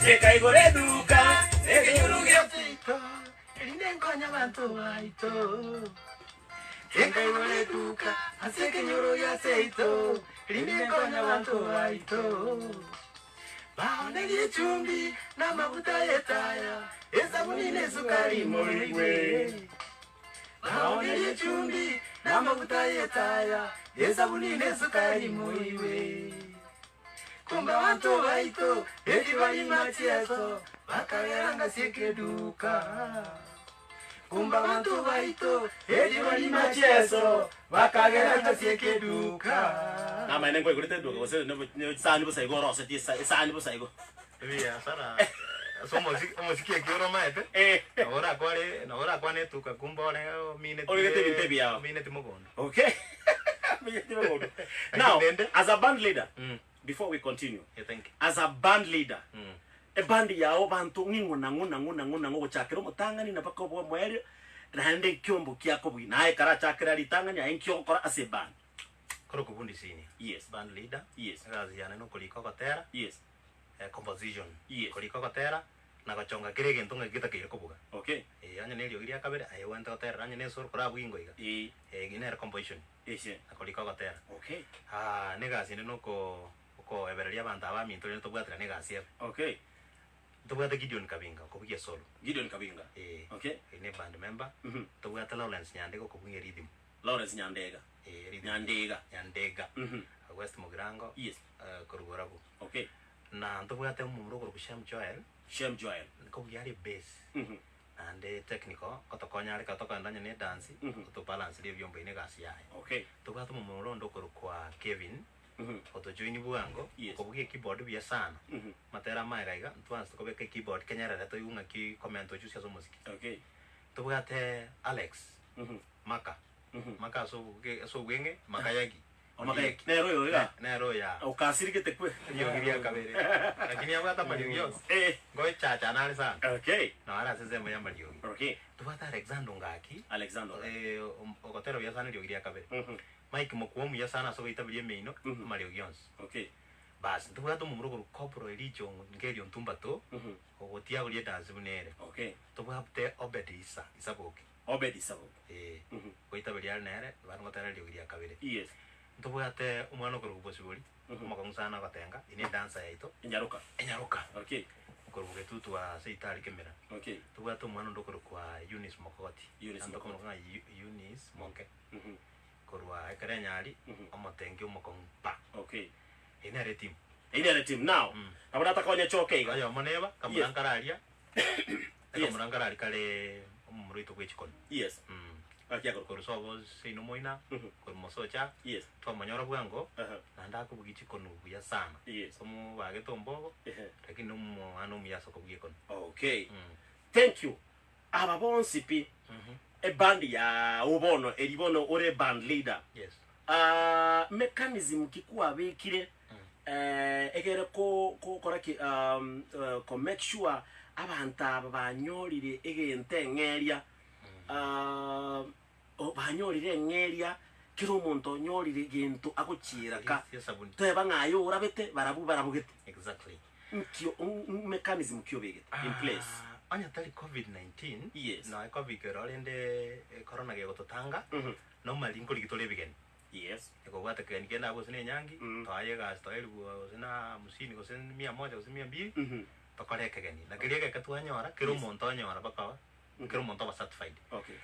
Ekaigora eduka, ekenyoro gia Seito, erinde nkonye abanto baito. Ekaigora eduka ase ekenyoro gia seito, erinde nkonye abanto baito. Baonerie echumbi na amaguta y'etaya, esabuni na esukari moigwe. Baonerie echumbi na amaguta y'etaya, esabuni na esukari moigwe. Kumbe abanto baito eri bari machieso, bakagera ngasi ekeduka. Kumbe abanto baito eri bari machieso, bakagera ngasi ekeduka. Namaene nkoigorete eduka gose ne esani bosa igo orosetie esa esani bosa igo. Ebiasara ase omosiki omosiki ekio oromaete, Eh. nabo orakware nabo orakwane etuka kumbe ore omineti Origete ebinto ebiao. omineti mogondo. Okay. Omineti mogondo. Now, Lakini rende- as a band leader, Mm. before we continue, Yeah, thank you. as a band leader, Mm. eband yao banto ng'ing'o nang'o nang'o nang'o nang'o gochakera omotang'ani na mpaka obe omoerio, naende ekiombo kiakobui naye karachakera ritang'ani aye nki ogokora ase eband? Korokwa bundi senior. Yes. Band leader. Yes. Egasi yane nokorika ogotera. Yes. Eh, composition. Yes. Korika ogotera na gochonga kera egento ng'aki getakeire kobuga. Okay. Eh, onye na eriogi ria kabere aye ogwente goterera onye na esoro korabugie ingo iga. Eh. Eh, eyio nere composition. Eche. Na korika ogotera. Okay. Ah, na egasi ende noko okoebereria abanto aba aminto rende tobwaterane egasi ebe. Okay. Ntobwate Gideon Kabinga okobugia esolo. Gideon Kabinga. Eh. Okay. Oyio ne band member. Mhm. Ntobwate Lawrence Nyandega okobugia rhythm. Lawrence Nyandega. Eh, rhythm. Nyandega. Nyandega. Mhm. West Mugirango. Yes. Eh, korwa Borabu. Okay. Na ntobwate omomura okorokwa Shem Joel. Shem Joel. Nkobugia are bass. Mhm. Naende technical, ngotokonya are ekero tokogenda onye ne edance, Mhm. otobalanceria ebiombo ebi na egasi yaye. Okay. Tobwate omomura onde okorokwa Kevin, Mhm. otojoini bwango, Yes. okobugia ekeyboard buya sana. Mhm. Amatera amaega iga, ntwansi tokobeka ekeyboard kenyerere toigwe ng'aki comment ochusia ase omosiki. Okay. Tobwate Alex, Mhm. Maka, Mhm. Maka ase oboge ase obweng'e, Makayagi. Omakayagi. Nere oyo iga? Ne- Nere oyo aa. Okasirigete kwe. Eriogi ria kabere. Lakini abwate amariogi yonsi. Eh. Ngochachana are sana. Okay. Nao are ase ensemo ya amariogi. Okay. Tobwate Alexander Ongaki. Alexander Ongaki. Eh, om- ogotera buya sana eriogi ria kabere. Mhm. Mike Mokua omuya sana ase ogoitaberia emeino, Mhm. amariogi yonsi. Okay. Bas, ntobwate omomura okorwa Corporal Elijah Ong'o Ngerio Ntumbato, Mhm. ogotiagoria edansi buna ere. Okay. Tobwate Obed Isa, Isaboke. Obedi Isaboke. Ee, Mhm. goitaberia are nere, bande ngotera eriogi ria kabere. Yes. Ntobwate omwana okorokwa Bosibori, Mhm. omokong'u sana ogotenga, eye ne edancer yaito, Enyaroka. enyaroka, Okay. okorokwa Getutu ase Itari Kemera. Okay. Tobwate omwana onde okorokwa Eunice Mokogoti, Eunice Naende Mokogoti. tokomoroka ng'a Eu- Eunice Moke, Mhm. korwa ekero enyari, Mhm. omotengi omokong'u pa. Okay. Eye nere etimu. Eyio nere team. Now, Mm. nabo natakonye choke iga. Oyomo neba, kamura Yes. nkare aria, Yes. Ekamura nkarari kare omomura oito bw'echikoni. Yes. Mm. Gaki akorokwa. Korwa sobo seino moina, Mhm. korwa mosocha, Yes. twamonyora bwango, Aha. naende akobugia chikonu buya sana. Yes. Tomobagete ombogo, Ehe. lakini nomwana omuya ase okobugia ekonu. Okay. Mm. Thank you. Aba bonsi pi, Mhm. eband yao bono, eri bono ore band leader. Yes. Ah, mechanism ki kwabekire eh, egere ko kokora ki um, eh, ko make sure abanto aba banyorire egento eng'eria ah, o- banyorire eng'eria kera omonto onyorire egento agochiera ka Yes, esabuni. teba ng'a aye orabete barabwo barabogete Exactly. nkio mm, mechanism ki obegete in place Ah, onye tari covid-19 Yes. noe covid ero rende eh, corona gegototanga Mhm. Normally nkorigi tore ebigeni. Yes. Ekobwata kegeni kende abwo gose na enyangi, Mm. toaye egasi toa elifu gose na hamsini gose mia moja gose mia mbili, Mhm. tokore ekegeni. Na keria egeke twanyora, kera Yes. omonto onyora mpaka kera omonto oba satisfied. Okay.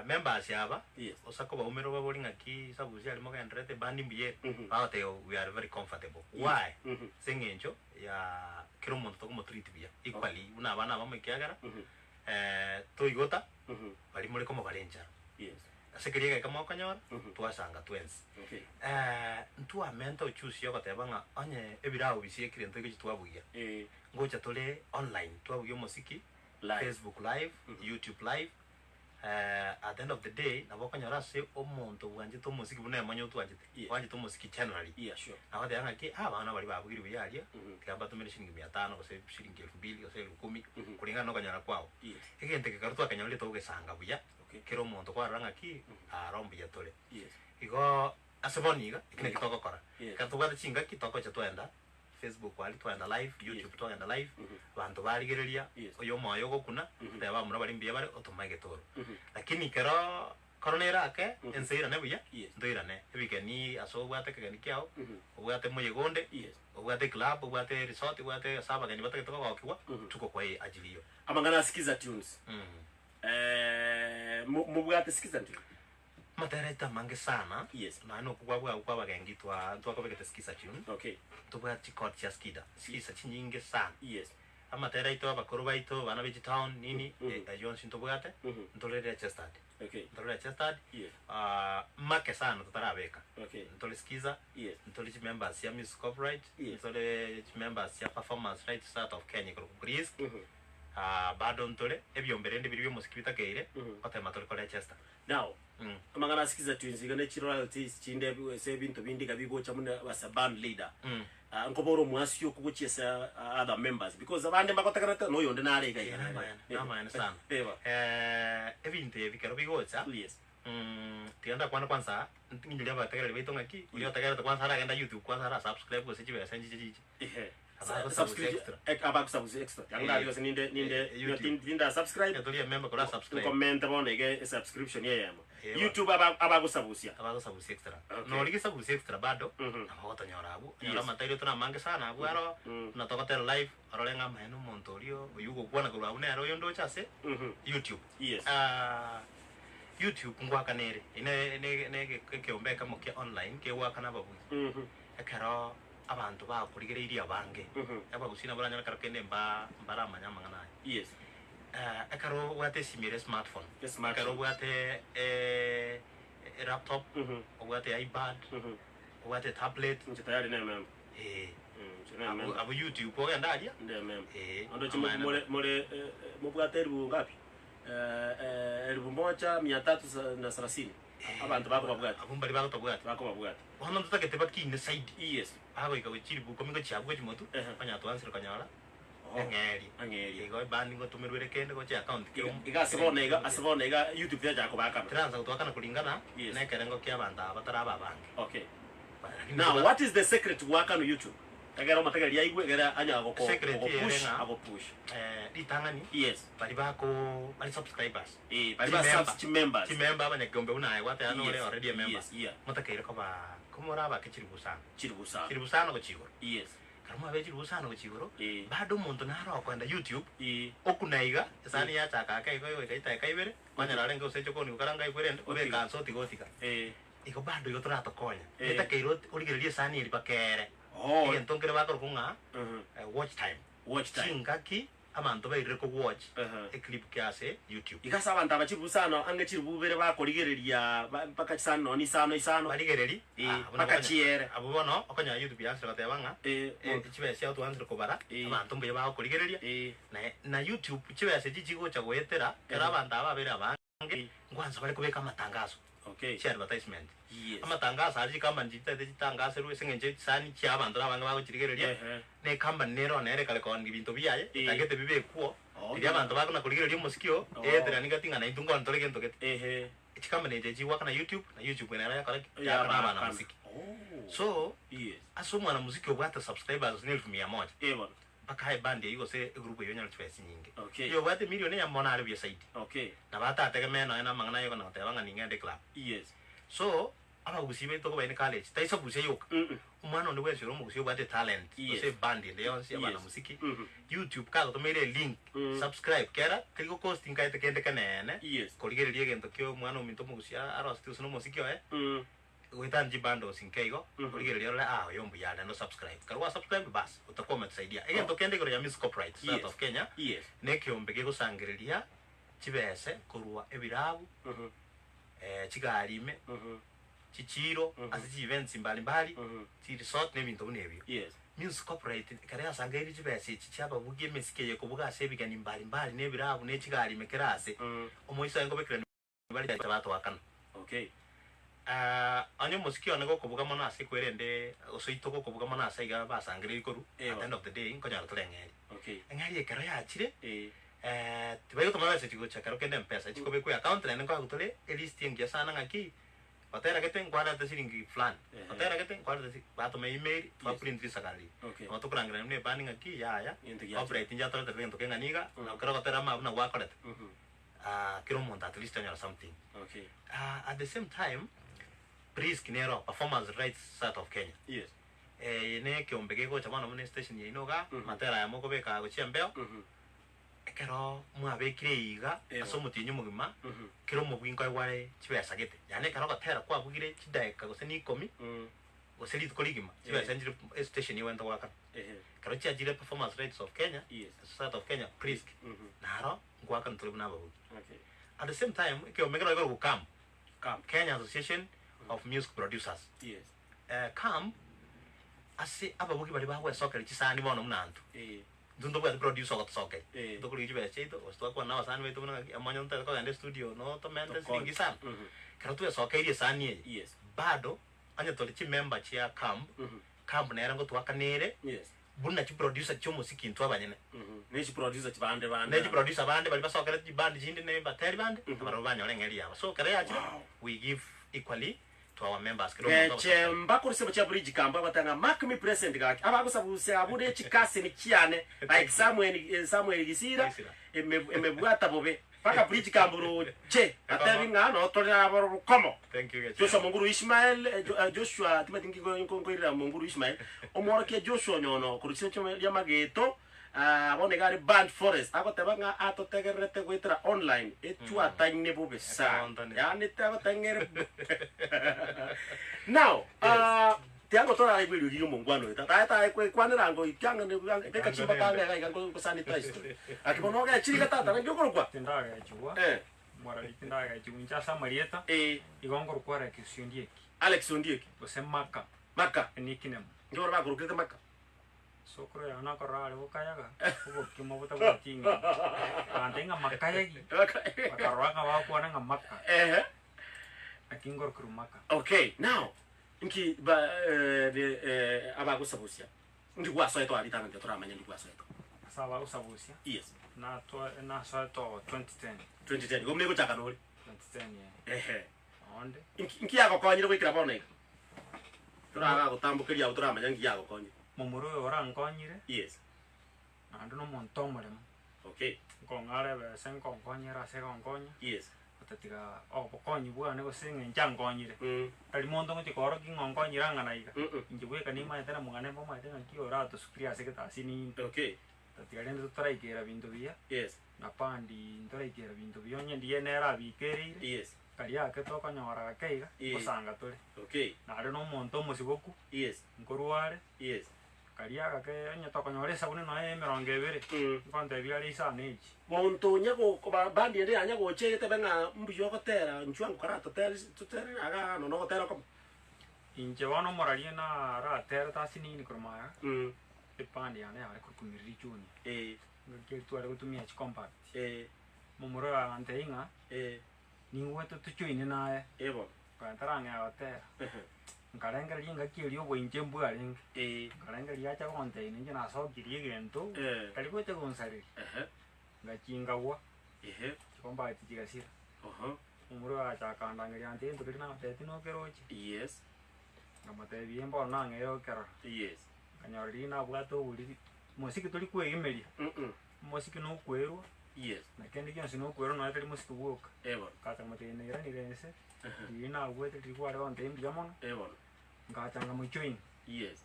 Members aba, Yes. osa kobaumera obabori ng'aki sabusia aria mogendererete eband mbuya ere, Mhm. bagoteba we are very comfortable. Yes. Why? Mhm. Ase eng'encho ya kera omonto tokomotreat buya equally buna abana abamo ekiagera, Mhm. toigota, Mhm. baria more komobara enchara. Yes. Ase keria egeka mokonyora, Mhm. twasanga twensi. Okay. Eh, ntwamenta ochusi ogoteba ng'a onye ebirao bisiekire ntoigochi twabugia. Eh, Ngocha tore online, twabugia omosiki, Live. Facebook live, Mhm. YouTube live, eh, at the end of the day, nabo okonyora ase omonto bwanchete omosiki buna emonyo otwanchete, Yeah. bwanchete omosiki generally. Yeah, sure. Nagoteba ng'aki, abana baria babugire buya aria, Mhm. tiga mbatomere shilingi mia tano gose shilingi elfu mbili gose elfu kumi, Mhm. kulingana na okonyora kwao. Yes. Egento eke ekero twakenyorire togesanga buya, Okay. kera omonto kwarora ng'aki, aro mbuya tore. Yes. Igo ase bono iga, eki naki togokora. Yes. Ekero tobwate chingaki togocha twagenda. Facebook aria twagenda live, YouTube twagenda live, abanto barigereria, Yes. oyo omoyo ogokuna, oteba bamura baria mbuya bare, otoma egetoro. Lakini kero korona ere ake, ense eirane buya, Yes. ntoirane. Ebigeni ase obwate ekegeni kiao, obwate moyega onde, Yes. obwate eclub, obwate eresort, obwate ase abageni batagete kogokigwa, tuko kwa ajili hiyo. Amang'ana a Skiza Tunes. Mobwate Skiza Tunes? Amatera aito amange sana, Yes. nonya na okogwa bwabo kwa abagengi twa ntwakobegete Skiza Tune, Okay. ntobwate chichord chia Skida, Skiza chinyinge sana. Yes. Amatera aito abakoro baito, abana be chitown nini, ayio onsi ntobwate, ntore registered. Okay. Ntore registered, Yes. make sana totarabeka. Okay. Ntore Skiza, Yes. ntore chimembers chia Music Copyright, Yes. ntore chimembers chia Performance Rights Society of Kenya korwa Prisk, bado ntore ebiombe rende biria biomosiki bitakeire, gotema tore koregister. Now, amang'ana a Skiza Tunes iga ne chiroyalties chinde ase ebinto binde iga bigocha buna as a band leader. Ah, nkobora omwasi okwo gochia ase other members because abande mbagotegerete na oyonde nare iga iga Eh, nare. namaene, namaene sana. Eba. Eh, ebinto ebi kero bigocha, Yes. tiga ndakwane kwanza, nginyoria abategereri baito ng'aki, oria otegererete kwanza aragenda YouTube kwanza ara subscribe gose chibesa nchiche chiche. Ehe. Abagosabusia extra. Abagosabusia extra. Tiga ndabe gose ninde ninde Eh, YouTube. ninde subscribe. Etorie emember kora subscribe. Nkomente bono iga esubscription eyemo. Eh, ba- YouTube aba abagosabusia. Abagosabusia extra. Okay. Nori gesabusia extra bado, Mhm. nabo ogotonyora abwo. Yes. Onyore amatairi tore amange sana abwo aro, Mm. buna togotera live, orore ng'a amaene omonto oria oywo ogokwana korwa abwo nere oyo ndoche ase Mhm. YouTube. Yes. Ah, YouTube ngoakana ere, ine ne ne ekeombe ekemo kia online kegoakana ababuya. Mhm. Ekero abanto bakorigereirie abange, Mhm. abagusii nabo oranyore ekero kende mba mbaramanye amang'ana aya. Yes. Eh, ekero obwate esimi ere smartphone, Esmartphone. ekero obwate eh, elaptop, Mhm. obwate ipad, Mhm. obwate tablet, Inche tayari ne member. eh, Mm, inche ne abu, member. abu YouTube ogenda aria, Nde member. eh, Onde chi amaene more more eh, eh, mobwate elibu ngapi? Eh, eh, elfu moja mia tatu sa- na thelathini. Abanto bakobabwati. Abwo mbari bagotobwati. Bakobabwati. Bono ntotagete bakine saidi. Yes. Bagoika gochia chilifu ikomi gochia abwo gochia motwe, Ehe. onye twansire konyora Oh. eng'eria. Eng'eria. Igo ebandi ngotomerwa ere kende gochia account Iga iga ase bono iga ase bono iga YouTube tiyachaka kobakana. Tiransa gotwakana kulingana Yes. na ekerengo kia abanto aba bataraba abange. Okay. Lakini Now toba- what is the secret goakana YouTube? Egere omotegereri aigwe egere anyare goko Secret ere gopush ng'a- agopush. Eh, ritang'ani Yes. bari bako bari subscribers. Eh, bari ba Chimember. subs chimembers. Chimember abanyakiombe buna aye gwateba nore Yes, already a member. yes, yeah. Motakeire koba komorabake chilifu isano. Chilifu isano. Chilifu isano gochia igoro. Yes. Ekero mwabeire chilifu isano gochia igoro, Eh. bado omonto naro okoenda YouTube, Eh. okuna iga, esani yachaka ake igo egoika chidakika ibere, kwanyora arenge gose echokoni gokaranga aigwe rende, Otiga. obeka nse otiga otiga. Eh. Igo bado igo toratokonya. Eh. Etakeire ot- origererie esani eria mpaka eere. Oh. Egento nkere bakorokwa ng'a Mhm. watch time. Watch time. Chingaki abanto bairire ko watch Ehe. eclip kia ase YouTube. Iga ase abanto aba chilifu isano ange chilifu ibere bakorigereria ba- mpaka chisani nonya isano isano. Barigereri, Eh, ah, buna mpaka bokonya- chiere. Abwo bono okonyora YouTube yansire goteba ng'a Eh, eh, chibesa chiao twansire kobara, Eh. abanto mbuya bagokorigereria, Eh. na na YouTube chibesa echi chigocha goetera, ekero Eh. abanto aba babere abange, Eh. nkwansa bare kobeka amatangaso, Okay. chi advertisement. Yes. Amatangaso aria chikambani chitaete chitangaserwe ase eng'encho chisani chia abanto na abange bagochirigereria, Ehe. na ekambani nere one ere ekare kooni ebinto biaye, Eh. etagete bibekwo, Oh, riria abanto bakona korigereria omosiki oo, Oh. eeterani gati ng'a naintwe nkone tore gento gete. Ehe. Chikambani echi chigwakana YouTube, na YouTube nero yakora ki? Yakana abana mosiki. Oh. So, Yes. ase omwana mosiki obwate subscribers ne elfu mia moja, Eh bono. mpaka aye band eyio gose egroup eyio onyore chibesa chinyinge. Okay. Oyo obwate emilion eyemo bono are buya zaidi. Okay. Nabo atategemee nonya na amang'ana aye okona goteba ng'a ning'ende eclub. Yes. So, abagusii baito kobaine college, taiso gusia yoka. Mm. Omwana onde bwensi ore omogusii obwate etalent, Yes. gose eband ende yonsi Yes. abanamuziki, Mhm. YouTube kagotomeire elink, Mm. subscribe kera, teri gocost nkaete kende keneene, Yes. korigereria egento kia omwana ominto omogusii aroseti gose na omosiki oye, Mm. goetania chibundles nke igo, Mhm. origererie orore ah oyo mbuya are naende osubscribe. Ekero gwasubscribe bas, otakuwa ometusaidia. Egento kende igoro ya Music Copyright Yes. Society of Kenya, Yes. na ekeombe kegosangereria chibese korwa ebirabu, Mhm. chigari ime, Mhm. chichiiro, Mhm. ase chievents mbali mbali, Mhm. chiresort na ebinto buna ebio. Yes. Music Copyright ekero yasangereire chibesa echi chiababugia emesike eye kobuga ase ebigeni mbali mbali na ebirabu na echigari ime kera ase, Mm. omoiso aye nkobekerania bare batoakana. Okay. Ah, onye omosiki one gokobuga mono ase ekwerende gose oito gokobuga mono ase iga basangereiri korwa, Ewa. at the end of the day nkonyora tore eng'eria. Okay. Eng'eria ekero yachire, Eh. eh, tibari gotoma besa echi gocha kero kende mpesa, echikobekwa eaccount naende nkoa tore elist engiya sana ng'aki, Gotera gete nkwarete siringi fulani, Ehe. gotera gete nkwarete si batoma email, twa Yes. print risakara riria. Okay. Nabo tokorangerania buna eband ng'aki yaya, Egento giachire. copyright nchiatoretete gento keng'ana iga, Mm. na kero ogotera ama buna gwakorete, Mhm. kera omonto at least onyora something. Okay. At the same time, Prisk nero Performance Rights Society of Kenya. Yes. Eye ne ekeombe gegocha bono buna estation yaino igaa, Mhm. amatera aya mokobeka aa gochia embeo, Mhm. Ekero mwabekire iga Ebo. ase omotienyi omogima, Mhm. kera omobui nkoegwa are chibesa gete. Yaani ekero ogotera kwabugire chidaeka gose na ikomi, Mm. gose rituko rigima, chibesa nchire estation egwenerete goakana. Ehe. Ekero chiachire Performance Rights of Kenya, Yes. Society of Kenya, PRISK, Mhm. naro ngoakana tore buna ababugi. Okay. At the same time, ekeombe kero igoro KAMP, KAMP. Kenya Association of Music Producers. Yes. KAMP, ase ababugi baria bagwesokeria chisani bono buna intwe. Eh. Intwe ntobwati producer ogotosokeria, Eh. ntokorigia chibesa chiaito, gose twakwana na abasani baito buna ng'aki, omanye ntotagete kogenda estudio notomente Tokonye. siringi isano. Mhm. Ekero twesokeirie esani eye, Yes. bado onye tore chimember chia camp, Mhm. camp nere ngotwakanere Yes. buna chiproducer chiomosiki intwe abanyene. Mhm. Ne chiproducer chibande bande. Ne chiproducer bande baria basokerete chiband chinde ne bateri bande, Mhm. nabarabwo banyora eng'eria yabo. So ekero yachire, Wow. we give equally to our members kera omonto Geche agosokera. mbakorisia chia bridge kamba bagoteba ng'a mark me present gaki abagosabusia abwo ne chikaseni chiane like Samuel eh, Samuel Gisira Gisira. eme emebwata bobe mpaka bridge kamba oroche batebi ng'a notore abo rokomo Thank you Geche. Joshua Monguru Ishmael eh, Jo- eh, Joshua timanyeti nki nko- nko- nkoirera Monguru Ishmael omworokia Joshua Nyono korwa chinse ria Mageto ah, bono iga are Burnt Forest agoteba ng'a atotegererete goetera online etwataine bobe sana Ekagontane. yaani tagoteng'ere Now ah, tiango toraigwe eriogi ria omongwana oyo tata tae kwanera ngo ikianga beka chimbaka iga iga ngo sanitize tore aki bono ogechire iga tata naki okorokwa Tindagechigwa, eh morari tindagechigwa inche ase amarieta, eh igo nkorokwa Alex Ondieki, Alex Ondieki gose Maka, Maka enickname. nki bono bakorokete Maka Sokoro yao nakorora are gokayaga, obokima botabwati ing'encho. Bagantebia ng'a makayagi, bakarora ng'a bagokwana ng'a maka. Ehe. Naki ngorokerwa maka. Okay, now nki ba eh, de, eh, abagosabusia nki gwasoete oa ritang'ani tiga toramanya nki gwasoete. Ase abagosabusia, Yes. natwa nasoete oo 2010. 2010 igo megochaka nore. 2010 eh. Ehe. Onde. Nki nki yagokonyire goikera bono iga? Torabagotambokeria abwo toramanya nki yagokonyire. Momura oyo orankonyire, Yes. naende nomonto omoremu. Okay. Nkong'ara ebesa nkonkonyera ase egonkonya, Yes. gotatiga obokonyi bwane gose eng'encho ankonyire. Mm. Tari monto ngochia koorokia ng'a onkonyire ang'ana iga. Mm-mm. Inche bweka nimanyete na mong'ana mbamaete ng'aki oratosukirie ase egetasi ninde. Okay. Gotatiga rende totoraikera binto biya, Yes. na pandi ntoraikera binto biya onye ndiye nere abikereire. Yes. Karia ake tokonyora gake iga, Eh. ngosanga tore. Okay. Nare nomonto omosiboku, Yes. nkorwa are, Yes. karia gake onye tokonyora esabuni nonya ya emerongo ebere, Mm. nkontebia are isano echi. Monto onye go ba bandi ende yanya gocha egetebe ng'a mbuya ogotera inchuo ango karatotere totere iga nonya ogotera okomo. Inche bono omoraria naraterete ase nini korwa magega, Mm. epandi yane yare korokwa Miriri Junior. Eh. Ngaki eria tware gotumia chicompact. Eh. Momura oyo agantebia ng'a. Eh. Ningwete tochoine naye. Eh bono. Nkaye ntarang'ea gotera. Ehe. Nkarengereria engaki eria oboinche mbwarenge. Eh. Nkarengereria acha gontebia ninche nasokirie egento, Eh. tari gocha gonsareria. Ehe. Ngachingagwa, Ehe. chikombati chigasira. Oho. Omorwoti agacha akandangeria antebia egento keria nagotebetie nokeroche. Yes. Nkamotebia mbono nang'eire gokerora. Yes. Nkanyora riria nabwate oboriri, mosiki tori kwegimeria, Mm-mm. omosiki nokwerwa. Yes. Na kende gionsi nokwerwa nonya tari mosike bwoka. Eh bono. Ngacha nkamotebia nairanire inse, Ehe. riria nagwete riria kware gontebia mbuya mono, Eh bono. ngacha nkamojoin. Yes.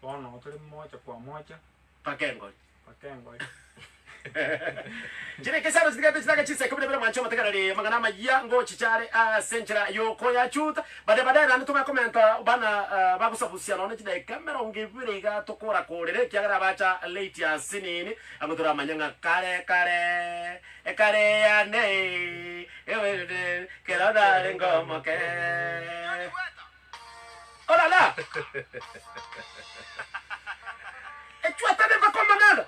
Bono tore mocha kwa mocha. Mpaka engori. Mpaka engori. Chire ekesaro chitigete chitake chinsa ikomi na ibere mwanche omotegereri amang'ana amayia ngochicha are ase enchera y'okoyachuta. Baadaye baadaye naende togakomenta bana ah, bagosabusia nonya chidaeka emerongo ebere iga tokorakorere ekiagera abacha late ase nini Abwo toramanye ng'a kare kare, ekare yane, ewerere, kero narenge omoke. Orara! Echwatane mpaka omonene.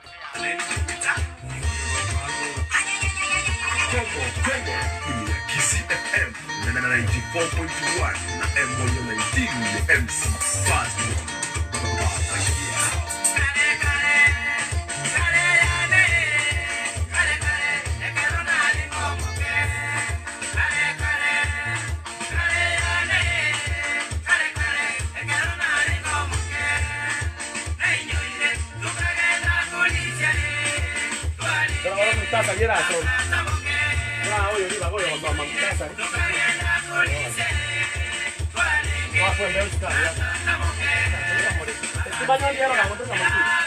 Kongo Kongo ime ya Kisii FM 94.1 na Emoyo 19 ya MC Fast. Muhtasari erasome. Buna oyo ribaga oyo gosoma muhtasari. Wakwenda esukari yako. Esimanya ndiero na ngotoka mokiri.